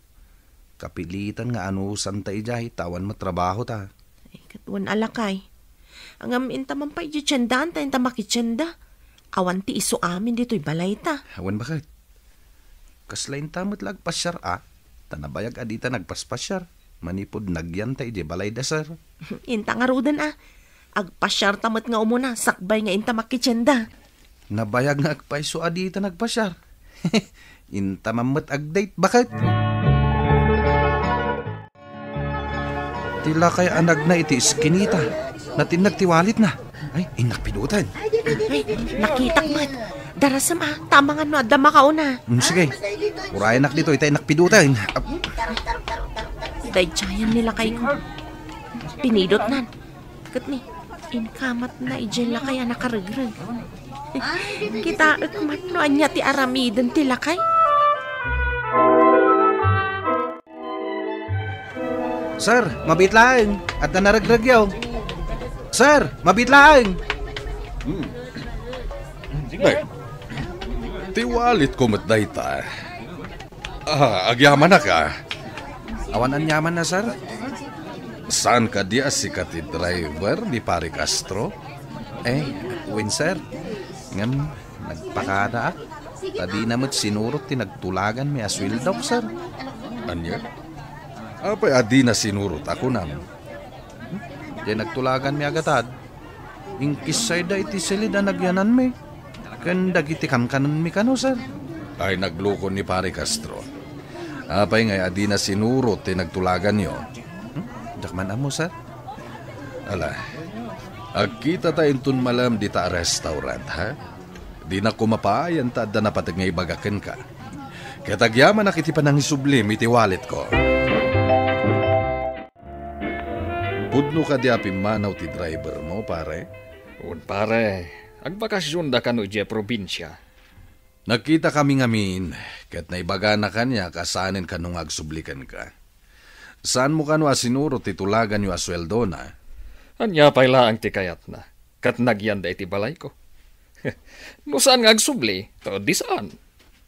Kapilitan nga anusanta idiay, ta awan met trabahota. Ay, ket wen a lakay. Ngem inta man pay idiay tiendaan ta inta makitienda. Awan ti isu amin ditoy balayta. Wen baket. Kasla inta met la agpasiar a, ta nabayag a dita nagpaspasiar. Manipud nagyanta idiay balayda, sir. Inta ngaruden a. Agpasiarta met nga umuna, sakbay nga inta makitienda. Nabayag nga agpayso a dita nagpasiar. Inta man met agdate, baket. Ti lakay a nagna iti iskinita, natinnag ti walitna. Ay, innak piduten. Ay, nakitak met. Darasem a, ta amangan no adda makauna. Hmm, sige. Urayenak ditoy, ta innak piduten. Ap- Daydiayen ni lakayko. Pinidotnan. Ket ni, inkamatna idiay lakay a nakaregreg. Kitaek met no ania ti aramiden ti lakay. Sir, mabiit laeng. Adda naregregyo. Sir, mabiit laeng. Hmm. Nay, ti walitko met dayta. Ah, agyamanak, a. Awan aniamanna, sir? Saan kadi a sika ti driver ni Pare Castro? Eh, wen, sir. Ngem, nagpakadaak. Ta dina met sinurot ti nagtulaganmi a sueldok, sir. Ania? Apay a dina sinurot a kunam? Diay nagtulaganmi a gatad, inkissayda iti silid a nagyananmi ken dagiti kankanenmi kano, sir. Ay, naglukon ni Pare Castro. Apay ngay a dina sinurot ti nagtulaganyo? Hmm? Diak man ammo, sir. Ala, agkitata inton malem dita a restaurant, ha? Dinak koma paayan ta adda napateg nga ibaga kenka. Ket agyamanak iti panangisublim iti walitko. Pudno kadi a pimmanaw ti drivermo, pare? Wen, pare. Agbakasionda kano idiay probinsia. Nagkitakami ngamin, ket naibagana kaniak a saanen kano nga agsubli kenka. Saanmo kano a sinurot ti tulaganyo a sueldona? Ania pay laeng ti kayatna, ket nagyanda iti balayko. No saan nga agsubli, ta di saan.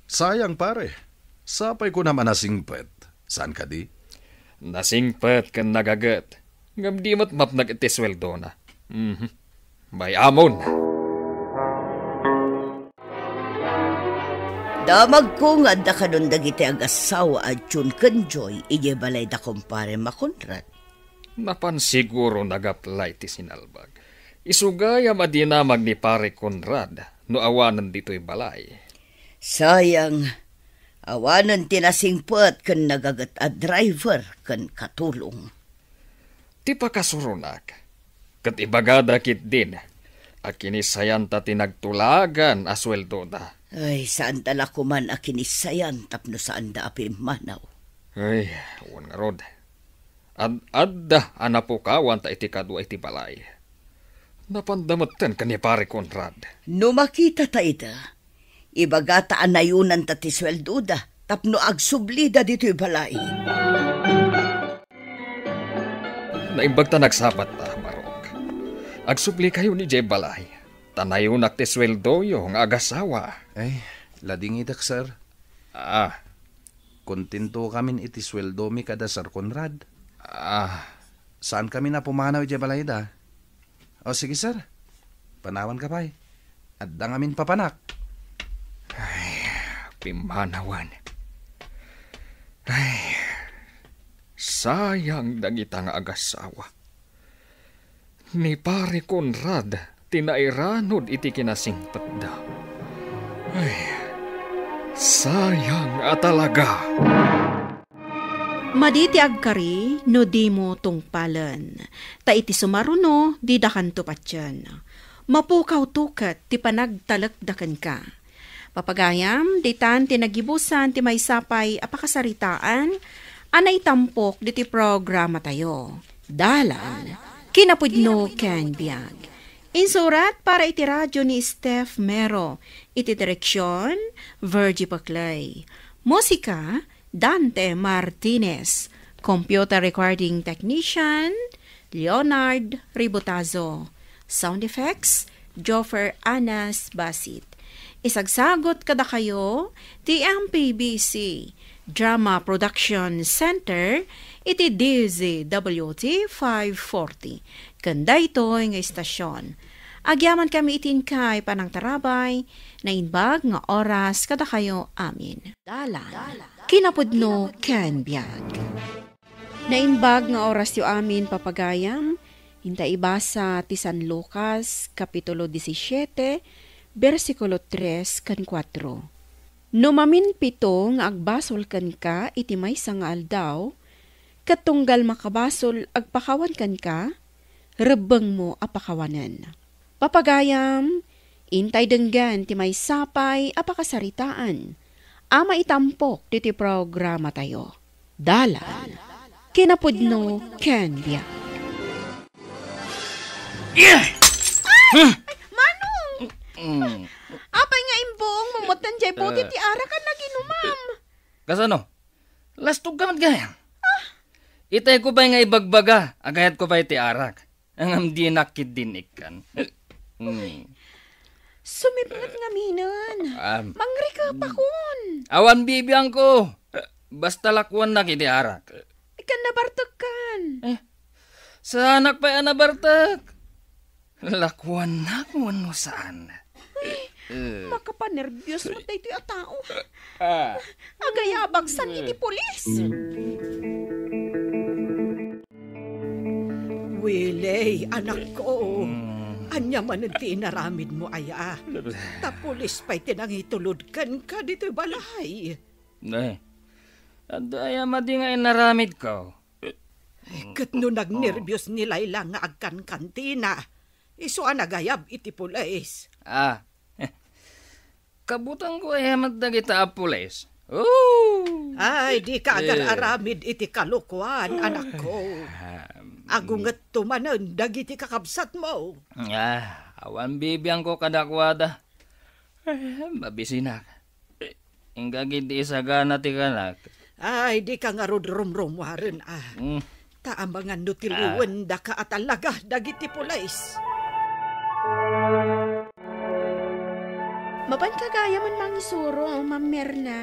Sayang, pare. Sapay kunam a nasingpet. Saan kadi? Nasingpet ken nagaget, ngem di met mapnek iti sueldona. Mhm. Bay-amon. Damagko nga adda kadon dagiti agassawa a Jun ken Joy idiay balayda, kumpare Makonrad. Napan siguro nagaplay ti sinalbag. Isu gayam a dinamag ni Pare Conrad no awanen ditoy balay. Sayang, awanen ti nasingpet ken nagaget a driver ken katulong. Ti pakasuronak, ket ibagada ketdin a kinissayanta ti nagtulagan a sueldoda. Ay, saanda la koman a kinissayan tapno saanda a pimmanaw. Ay, wen ngarud. Ad-adda a napukawanta iti kadua iti balay. Napanda metten ken ni Pare Conrad. No makitata ida, ibagata a nayonanta ti sueldoda tapno agsublida ditoy balay. Naimbag ta nagsabatta, Barok. Agsublikayon idiay balay. Ta nayonak ti sueldoyo nga agasawa. Ay, ladingidak, sir. Ah. Kontento kamin iti sueldomi kada Sir Conrad. Ah. Saan kami napumanaw idiay balayda? O, sige, sir. Panawan ka pay. Adda ngamin papanak. Ay, pimmanawan. Ay, sayang dagita nga agasawa. Ni Pare Conrad ti nairanod iti kinasingpetda. Ay, sayang a talaga. Madi ti agkari no dimo tungpalen, ta iti sumaruno, didakanto patien. Mapukawto ket ti panagtalekda kenka. Papagayam, ditan ti nagibusan ti maysa pay a pakasaritaan a naitampok ditoy programatayo. Dalan, kinapudno ken biag. Insurat para iti radio ni Steph Mero. Iti direksion, Virgie Paclay. Musika, Dante Martinez. Computer recording technician, Leonard Ributazo. Sound effects, Joffer Anas Basit. Isagsagot kadakayo ti M P B C Drama Production Center iti D Z W T five forty. Ken daytoy nga istasyon. Agyaman kami iti inkay panangtarabay, naimbag nga oras kadakayo amin. Dalan, kinapudno ken biag. Naimbag nga orasyo amin, papagayam, inta ibasa ti San Lucas, Kapitulo disisiete, bersikulo tres ken kuatro. No maminpito nga agbasol kenka iti maysa nga aldaw, ket tunggal makabasol agpakawan kenka, rebbengmo a pakawanen. Papagayam, intay denggen ti maysa pay a pakasaritaan a maitampok ditoy programatayo. Dalan, kinapudno ken biag. Manong! Mm. Apay nga imbuong mo metten jay bote ti arak a naginumam? Kasano? Lastog ka met gayam. Itay ko pay nga ibagbaga, agayat ko pay ti arak. Ngem dinak ketdin ikkan. Mm. Sumipnget ngaminen. Am. Mangrikepakon. Awan bibiangko. Basta lakuannak iti arak. Ikkan nabartekkan. Eh, saanak pay a nabartek. Lakuannak wenno saan? Eh. Makapanerbios met daytoy a tao. Ah. Agayabak san iti pulis. Willy, anakko. Mm. Ania manen ti inaramidmo aya? Ta pulis pay ti nangitulod kenka ditoy balay. Eh, adda aya madi nga inaramidko? Ket no nagnerbios ni Laila nga agkankantina, isu a nagayab iti pulis. Ah, kabutengko aya met dagita a pulis? Oh! Ay, dika agar-aramid iti kalokuan, anakko. Ah, agungetto manen dagiti kakabsatmo. Ah, awan bibiangko kadakuada. Ah, mabisinak. Inka ketdi isagana ti kanak. Ay, dika ngarud rumrumuaren, a. Mm. Ta amangan no tiliwendaka a talaga dagiti pulis. Mapanka gayam a mangisuro, Ma'am Merna.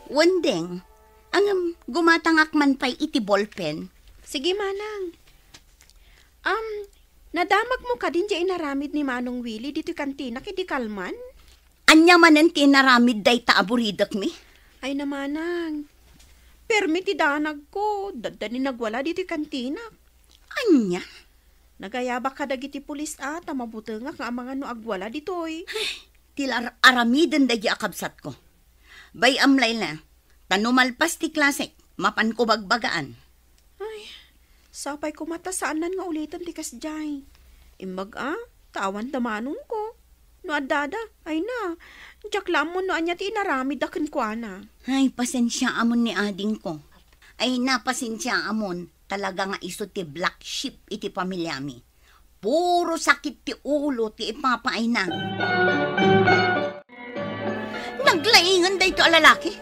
Wen, Deng. Ngem, gumatangak man pay iti bolpen. Sige, manang. Am, nadamagmo kadin diay inaramid ni Manong Willie ditoy kantinak idi kalman? Ania manen ti inaramid dayta a buridekmi? Ay, namanang. Permi ti danagko, dadda ni nagwala ditoy kantinak. Ania? Nagayabak kadagiti pulis a, ta mabutengak nga amangan no agwala ditoy. Ay, ti lar-, aramiden dagiti a kabsatko. Bay-am, Laila, ta no malpas ti klasek, mapanko bagbagaan. Ay, sapay koma ta saannan nga uliten ti kasdiay. Imbag a, ta awan da manongko. No addada, ay na, diak la ammon no ania ti inaramidda kenkuana. Ay, pasensiaamon ni adingko. Ay, napasensiaamon, talaga nga isu ti black sheep iti pamiliami. Puro sakit ti ulo ti ipapaayna. Naglaingan daytoy a lalaki.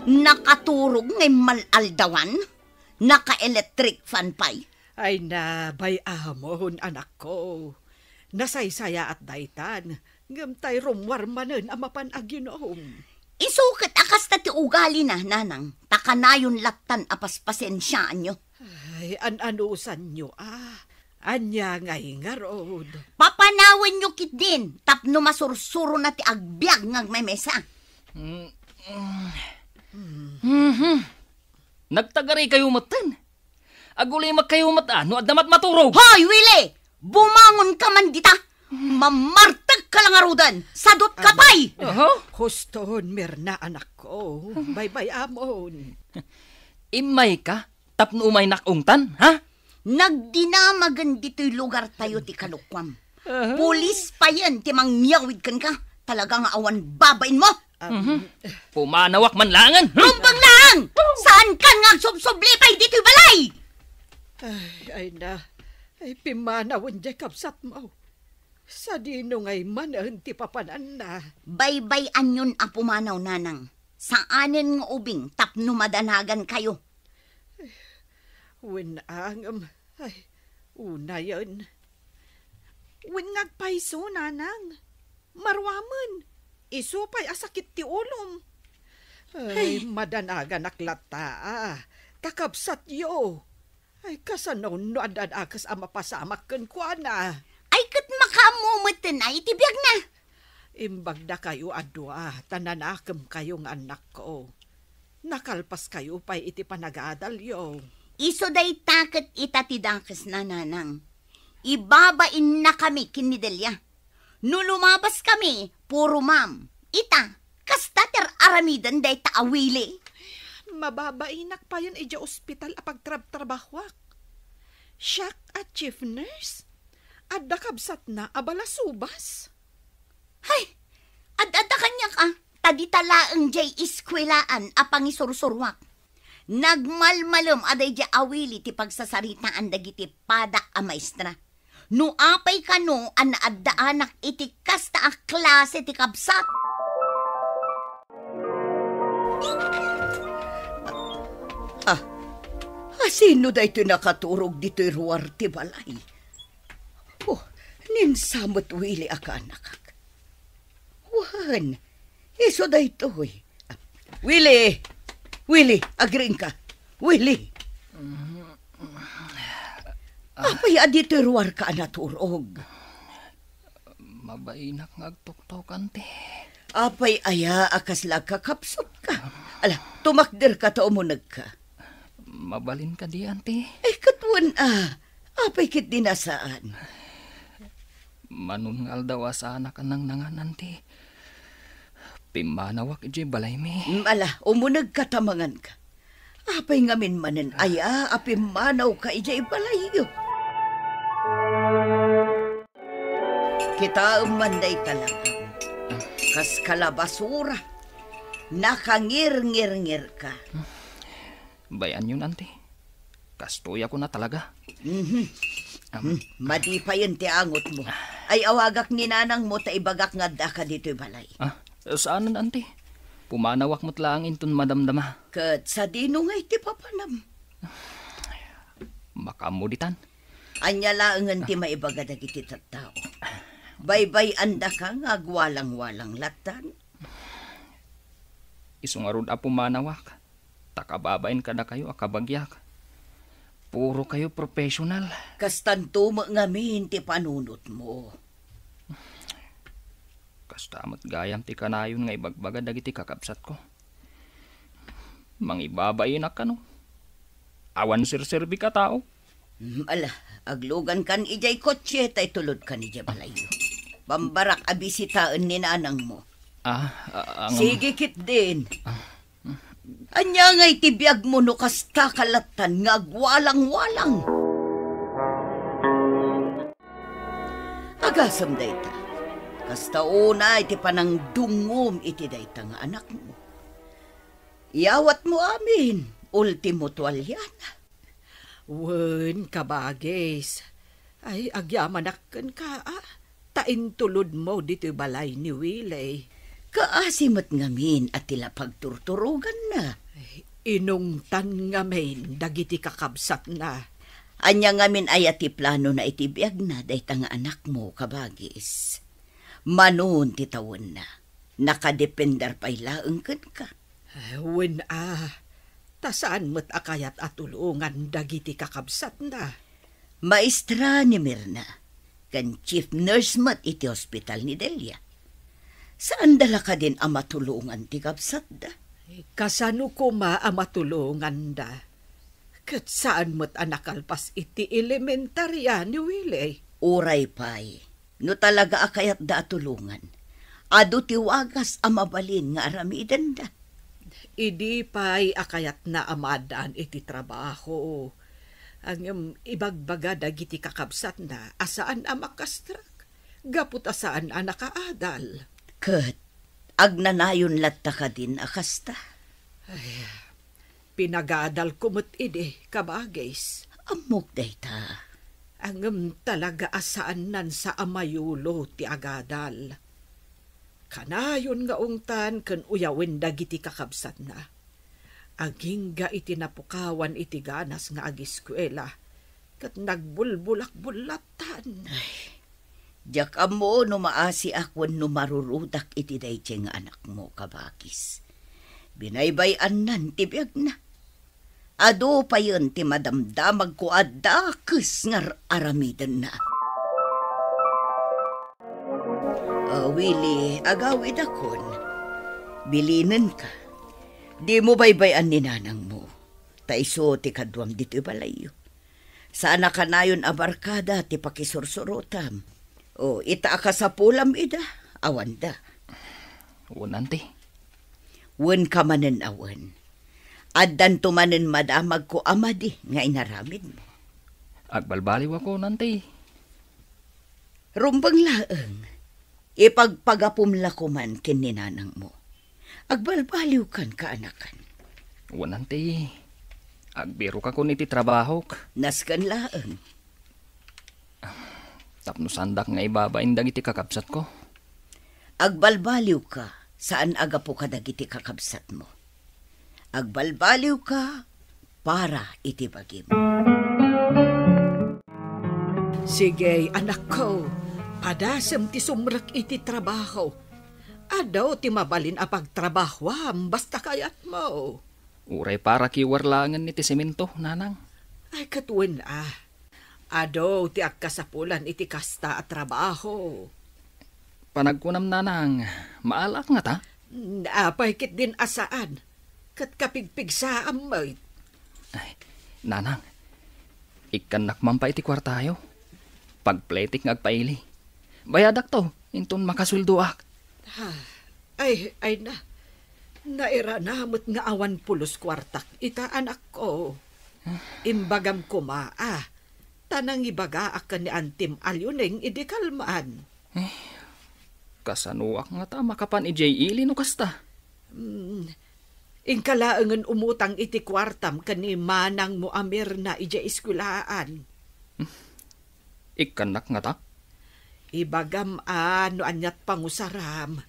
Nakaturog nga immal-aldawan. Naka-electric fan pay. Ay, nabay-amon, anakko. Nasaysayaat daytan, ngem tay rummuar manen a mapan aginom. Isu ket a kasta ti ugalina, nanang, ta kanayon lattan a paspasensiaanyo. Ay, an-anusanyo, a. Ania ngay ngarud? Papanawenyo ketdin tapno masursurona ti agbiag nga agmemesa. Mm, mm. Mhm. Nagtagarikayo metten. Agulimakkayo met a no adda met maturog. Hoy, Willie! Bumangonka man dita! Mamartegka la ngaruden! Sadutka pay! Aha. Huston, Mirna, anakko. Baybay-amon. Immayka tapno umaynak ungtan, ha? Nagdinamagen ditoy lugartayo ti kalokuam. Aha. Pulis payen ti mangyawid kenka. Talaga nga awan babainmo. Mhm. Pumanawak man laengen. Rumbeng laeng! Saankan nga agsubsubli pay ditoy balay! Ay, ay na. Ay, pimmanawen diay kabsatmo. Sadino ngay manen ti papananna? Baybay-anyon a pumanaw, nanang. Saanen nga ubing tapno madanagankayo. Wen a ngem, ay, unayen. Wen nga agpayso, nanang. Maruamen, isu pay a sakit ti ulom. Ay, ay, madanaganak latta, a, ta kabsatyo. Ay, kasano no adda dakes a mapasamak kenkuana? Ay, ket makaammo metten a iti biagna. Imbagdakayo a dua, ta nanakemkayo nga annakko. Nakalpaskayo pay iti panagadalyo. Isu dayta ket ita ti dakesna, nanang. Ibabainnakami ken ni Delia. No lumabaskami, puro ma'am. Ita, kasta ti ar-aramiden dayta a Willie. Mababainak payen idiay ospital a pagtrabtrabahuak. Siak a chief nurse? Adda kabsatna a balasubas? Hay! Ad-adda kaniak a, ta dita laeng diay eskuelaan a pangisursuruak. Nagmalmalem a daydiay a Willie ti pagsasaritaan dagiti padak a maestra. No apay kano a naaddaanak iti kasta a klase ti kabsat? Ah, a, sino daytoy nakaturog ditoy ruar ti balay? Oh, ni Sam met Willie a kaanakak. Wen, isu daytoy. Willie! Willie, agriingka. Willie! Apay a ditoy ruarka a naturog? Mabainak nga agtuktok, anti. Apay aya a kasla agkakapsutka? Ala, tumakderka ta umunegka. Mabalin kadi, anti? Ay, ket wen a. Apay ketdi a saan? Manon nga aldaw a saanak a nangnangan, anti. Pimmanawak idiay balaymi. Mm, ala, umunegka ta manganka. Apay ngamin manen aya a pimmanawka idiay balayyo? Kitaem man dayta laeng. Kas kalabasura. Nakangirngirngirka. Bay-anyon, anti. Kastoy a kuna talaga. Mhm. Am. Hmm, madipayen ti angotmo. Ay, awagak ni nanangmo ta ibagak nga addaka ditoy balay. Ah, saanen, anti. Pumanawak met laeng inton madamdama. Ket sadino ngay ti papanam? Makaammo ditan. Ania laengen ti maibaga dagiti tattao? Baybay-andaka nga agwalangwalang lattan? Isu ngarud a pumanawak, ta kababain kadakayo a kabagiak. Purokayo professional. Kastanto met ngamin ti panunotmo. Kasta met gayam ti kanayon nga ibagbaga dagiti kakabsatko. Mangibabainak kano. Awan serserbik a tao. Mm, ala, aglugankan idiay kotse ta itulodkan idiay balayyo. Bambarak a bisitaen ni nanangmo. Ah, ah, ang Sige ketdin. Ah. Ania ngay ti biagmo no kasta ka lattan nga agwalang-walang? Agasem dayta. Kasta unay ti panangdungngom iti dayta nga anakmo. Iyawatmo amin. Ultimo tualiana. Wen, kabagis. Ay, agyamanak kenka, a. Ta intulodmo ditoy balay ni Willie. Kaasi met ngamin a ti la pagturturoganna. Ay, inungtan ngamin dagiti kakabsatna. Ania ngamin aya ti planona iti biagna dayta nga anakmo, kabagis? Manon ti tawenna? Nakadepender pay laeng kenka? Wen a, ta saan met a kayat a tulongan dagiti kakabsatna. Maestra ni Mirna, ken chief nurse met iti hospital ni Delia. Saanda la kadin a matulongan ti kabsatda? Kasano koma a matulonganda? Ket saan met a nakalpas iti elementaria ni Willie. Uray pay, no talaga a kayatda a tulongan, adu ti wagas a mabalin nga aramidenda. Idi pay a kayatna a maaddaan iti trabaho, ngem ibagbaga dagiti kakabsatna a saan a makastrak, gapu ta saan a nakaadal. Ket agnanayon latta kadin a kasta? Ay, pinagadalko met idi, kabagis. Ammok dayta. Ngem talaga a saannan sa a mayulo ti agadal. Kanayon nga ungtan ken uyawen dagiti kakabsatna. Agingga iti napukawan iti ganas nga agiskuela, ket nagbulbulak bullattan. Ay, diak ammo no maasiak wenno marurudak iti daydiay nga anakmo, kabagis. Binaybay-annan ti biagna. Adu payen ti madamdamagko a dakes nga ar-aramidenna. A, Willie, agawidakon. Bilinenka. Dimo baybay-an ni nanangmo. Ta isu ti kaduam ditoy balayyo. Saan a kanayon a barkada ti pakisursurotam. O, ita a kasapulam ida, awanda. Wen, anti. Wenka manen a wen. Addanto manen madamagko a madi nga inaramidmo. Agbalbaliwakon, anti. Rumbeng laeng, ipagpagapum la koman ken ni nanangmo. Agbalbaliwkan, kaanakan. Wen, anti. Agbirokakon iti trabahok. Nasken laeng. Tapno saandak nga ibabain dagiti kakabsatko. Agbalbaliwka, saan a gapu kadagiti kakabsatmo. Agbalbaliwka para iti bagim. Sige, anakko, padasem ti sumrek iti trabaho. Adu ti mabalin a pagtrabahoam basta kayatmo. Uray para kiwer laengen iti semento, nanang. Ay, ket wen a. Adu ti agkasapulan iti kasta a trabaho. Panagkunam, nanang, maalaak ngata? Mm, apay ketdin a saan? Ket kapigpigsaam met. Ay, nanang, ikkannak man pay iti kuartayo. Pagpletik nga agpaili. Bayadakto, inton makasueldoak. Ah, ay, ay na. Nairana met nga awan pulos kuartak ita, anakko. Imbagam koma, a, ta nangibagaak ken ni Antim Alyoneng idi kalman. Eh, kasanoak ngata makapan idiay ili no kasta? Mm, inka laengen umutang iti kuartam ken ni manangmo a Mirna idiay eskuelaan. Ikkannak ngata? Ibagam a no aniat pangusaram.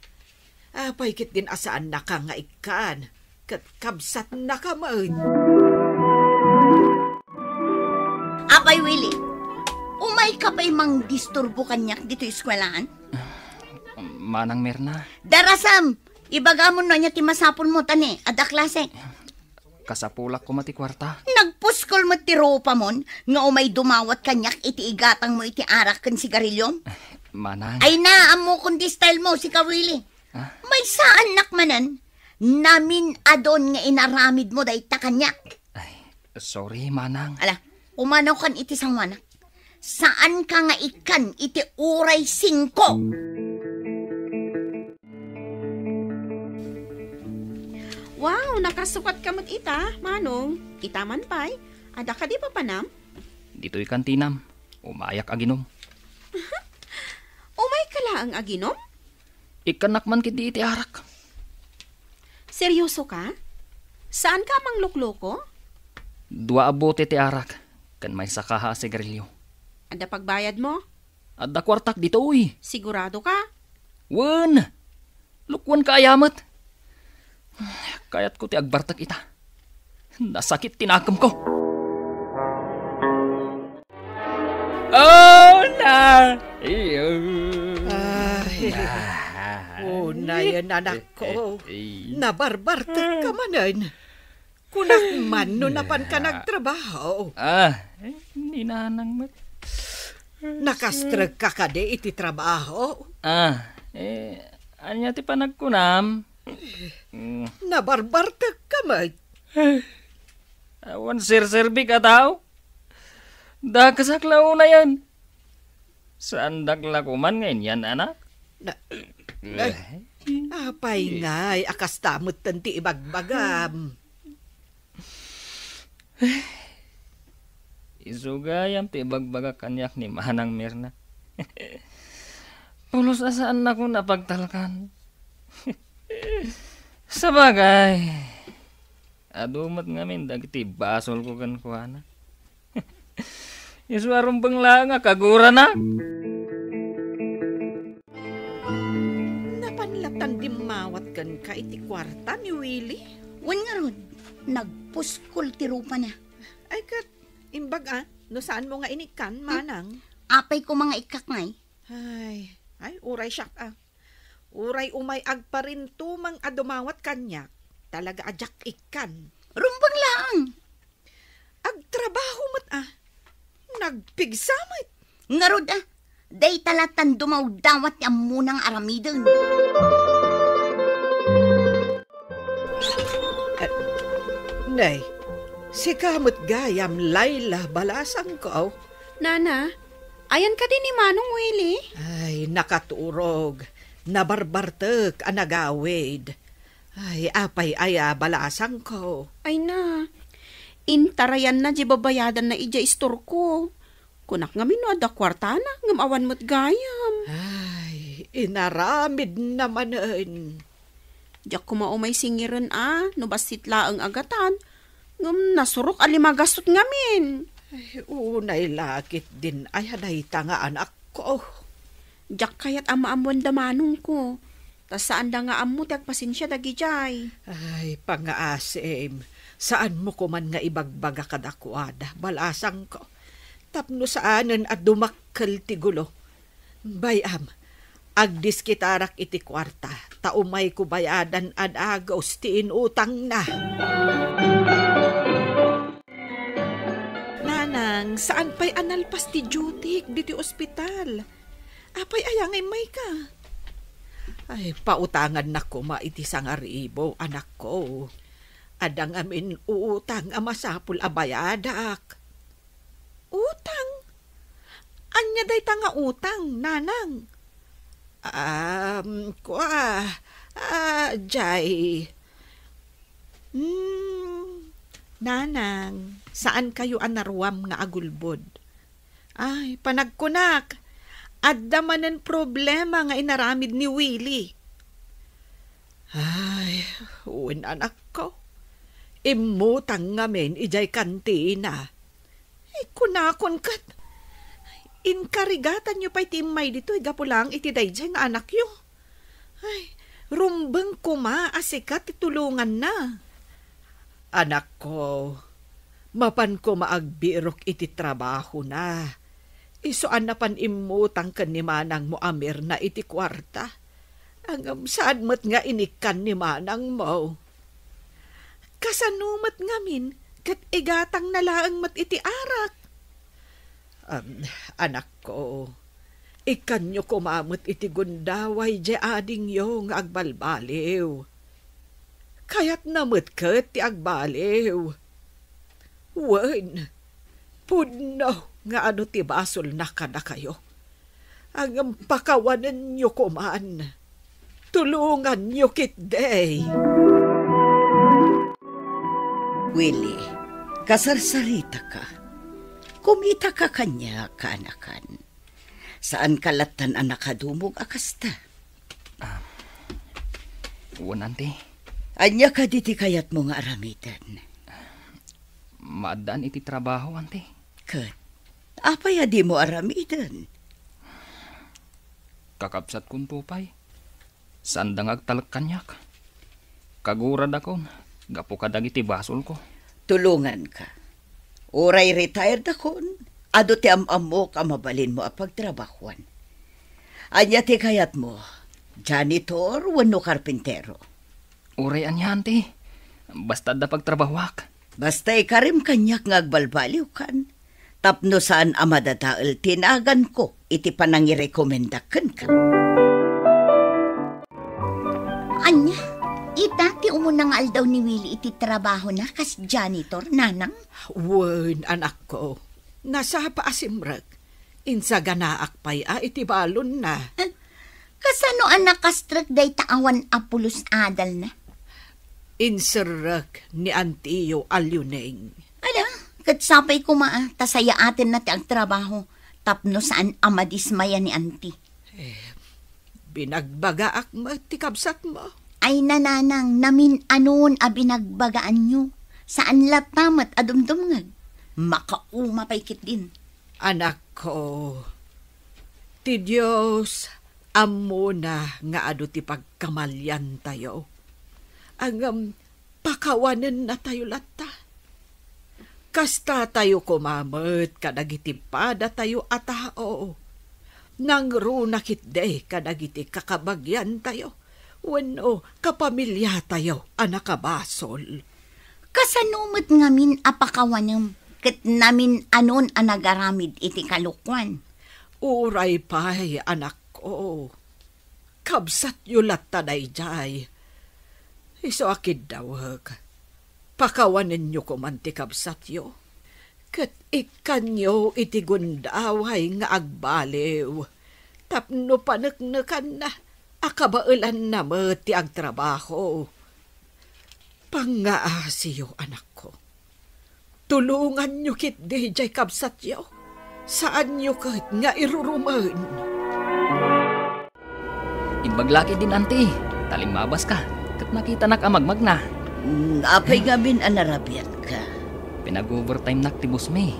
Apay ketdin a saannaka nga ikkan, ket kabsatnaka met. Apay Willie, umayka pay mangdisturbo kaniak ditoy eskuelaan? Manang Mirna. Darasam! Ibagamon no ania ti masapulmo, ta ni, adda klase. Kasapulak koma ti kuarta. Nagpuskol met ti rupamon nga umay dumawat kaniak iti igatangmo iti arak ken sigariliom. Manang. Ay na, ammokon ti style mo, sika Willie. Ah? Maysaannak manen, namin-adon nga inaramidmo dayta kaniak. Ay, sorry, manang. Ala, umanokan iti sanguanak. Saanka nga ikkan iti uray singko. Wow, nakasukat ka met ita, Manong. Ita man pay, adda kadi papanam? Ditoy kantinam, umayak aginom. Umay ka laeng aginom? Ikkannak man ketdi iti arak. Seryoso ka? Saan ka a manglukloko? Dua a bote ti arak, ken maysa kaha a sigarilyo. Adda pagbayadmo? Adda kuartak ditoy. Sigurado ka? Wen! Lukuanka aya met. Kayatko ti agbartek ita. Nasakit ti nakemko. Oh, na! Iyo. Ay. Ah. Unayen, anakko. Eh, eh, eh. Nabarbartek ka manen. Kunak man no napan ka nagtrabaho. Ah, eh, ni Nanang met. Nakastrek ka kadi iti trabaho? Ah, eh, ania ti panagkunam? Mm. Nabarbartek ka met. Awan serserbik a tao. Dakasak la unayen. Saandak la koman nga inyan-anak? Na, ay, apay ngay a kasta metten ti ibagbagam? Isu gayam ti ibagbaga kaniak ni Manang Mirna. Pulos a saannakon a pagtalkan. Sabagay, adu met ngamin dagiti basolko kenkuana. Isu a rumbeng laeng a kaguranak. Napan latan dimmawat kenka iti kuarta ni Willie? Wen ngarud, nagpuskol ti rupana. Ay ket, imbag a, no saanmo nga inikkan, hmm? Manang? Apay koma nga ikkak ngay? Ay, ay, uray siak a. Uray umay agparintumeng a dumawat kaniak, talaga a diak ikkan. Rumbeng laeng. Agtrabaho met a. Nagpigsa met. Ngarud a, dayta latan dumawdawat ti ammona nga aramiden. Eh, nay, sika met gayam, Laila, balasangko. Nana, ayan kadi ni Manong Willie? Ay, nakaturog. Nabarbartek a nagawid. Ay, apay aya, balasangko? Ay na, intarayanna di babayadanna idiay istorko. Kunak ngamin no adda kuartana, ngem awan met gayam. Ay, inaramidna manen. Diak koma umay singiren a, no bassit laeng a gatan, ngem nasurok a limagasut ngamin. Ay, unay la ketdin aya dayta nga anakko. Diak kayat a maammoan da manongko, ta saanda nga ammo ti agpasensia dagidiay. Ay, pangngaasim, saanmo koman nga ibagbaga kadakuada, balasangko, tapno saanen a dumakkel ti gulo. Bay-am, agdiskitarak iti kuarta, ta umayko bayadan a dagus ti inutangna. Nanang, saan pay a nalpas ti dutyk ditoy ospital? Apay aya nga immayka? Ay, pautangannak koma iti sangaribu, anakko. Adda ngamin utang a masapul a bayadak. Utang? Ania dayta nga utang, nanang? Um, kua, ah, jay. Hmm, nanang, saan kayo a naruam nga agulbod? Ay, panagkunak, adda manen problema nga inaramid ni Willie. Ay, wen, anakko. Immutang ngamin idiay kantina. Ay, kunakon ket, inkarigatanyo pay ti immay ditoy gapu laeng iti daydiay nga anakyo. Ay, rumbeng koma a sika ti tulonganna. Anakko, mapan koma agbirok iti trabahona. Isu a napan immutang ken ni manangmo a Mirna iti kuarta. Ngem saan met nga inikkan ni manangmo. Kasano met ngamin ket igatangna laeng met iti arak? Am, anakko, ikkanyo koma met iti gundaway diay adingyo nga agbalbaliw. Kayatna met ket ti agbaliw. Wen, pudno nga adu ti basolna kadakayo. Ngem pakawanenyo koman. Tulonganyo ketdi. Willie, kasarsaritaka. Kumitaka kaniak, kaanakan. Saanka lattan a nakadumog a kasta? Ah, wen, Auntie. Ania kadi ti kayatmo nga aramiden? Maaddaan iti trabaho, Auntie. Ket apay a dimo aramiden? Kakabsatkonto pay. Saanda nga agtalek kaniak. Kaguradakon gapu kadagiti basolko. Tulonganka. Uray retired akon, adu ti am-ammok a mabalinmo a pagtrabahuan. Ania ti kayatmo? Janitor wenno karpintero? Uray ania, Auntie. Basta adda pagtrabahuak. Basta ikarim kaniak nga agbalbaliwkan, tapno saan a madadael ti naganko iti panangirekomendak kenka. Ania, ita ti umuna nga aldaw ni Willie iti trabahona kas janitor, nanang? Wen, anakko. Nasapa a simrek. Insaganaak pay a iti balonna. Eh, kasano a nakastrek dayta awan a pulos adalna? Inserrek ni antiyo a Liuneng. Ala, ket sapay koma a, ta sayaatenna ti agtrabaho, tapno saan a madismaya ni anti. Eh, binagbagaak met ti kabsatmo. Ay, nanang, namin-anon a binagbagaanyo. Saan latta met a dumdumngeg. Makauma pay ketdin. Anakko, ti Dios ammona nga adu ti pagkamaliantayo. Ngem pakawanennatayo latta. Kastatayo koma met kadagiti padatayo a tao. Nangruna ketdi kadagiti kakabagiantayo wenno kapamiliatayo a nakabasol. Kasano met ngamin a pakawanem ket namin-anon a nagaramid iti kalokuan? Uray pay, anakko. Kabsatyo latta daydiay. Isu a kiddawek, pakawanenyo koman ti kabsatyo. Ket ikkanyo iti gundaway nga agbaliw, tapno paneknekanna a kabaelanna met ti agtrabaho. Pangngaasiyo, anakko. Tulonganyo ketdi jay kabsatyo. Saanyo ket nga irurumen. Imbag la ketdin, anti, ta limmabaska, ket nakitanak a magmagna. Mm, apay ngamin a narabiatka? Pinag-overtime-nak ti boss mi.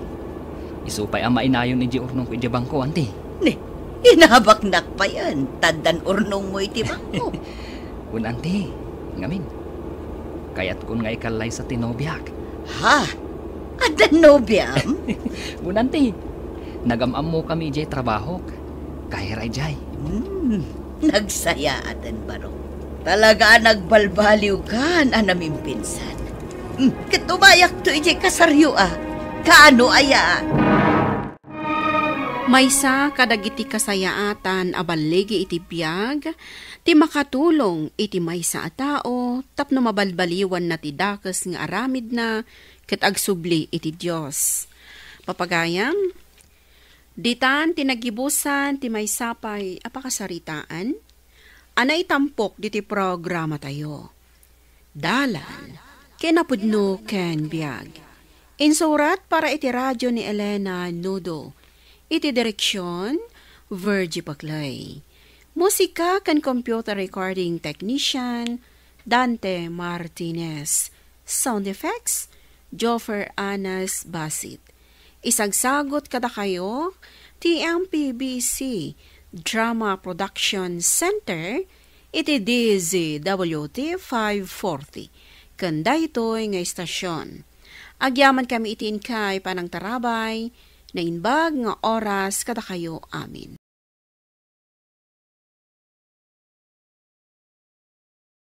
Isu pay a mainayon idiay urnongko idiay bangko, anti. Ni, inabaknak payen, ta addan urnongmo iti bangko. Wen, anti, ngamin. Kayatkon nga ikallaysa ti nobiak. Ha? Addan nobiam? Wen, anti. Nagam-ammokami idiay trabahok. Kayra idiay. Hmm, nagsayaaten, barok. Talaga a nagbalbaliwkan a namimpinsan. Hmm, ket umayakto idiay kasaryo a. Kaano aya? Maysa kadagiti kasayaatan a balligi iti biag ti makatulong iti maysa a tao tapno mabalbaliwanna ti dakes nga aramidna ket agsubli iti Dios. Papagayam, ditan ti nagibusan ti maysa pay a pakasaritaan a naitampok diti programatayo. Dalan, kinapudno ken biag. Insurat para iti radio ni Elena Nudo. Iti direksion, Virgie Paclay. Musika ken computer recording technician, Dante Martinez. Sound effects, Joffer Anas Basit. Isagsagut kadakayo ti M P B C Drama Production Center iti D Z W T five forty ken daytoy nga istasyon. Agyamankami iti inkay panangtarabay, naimbag nga oras kadakayo amin.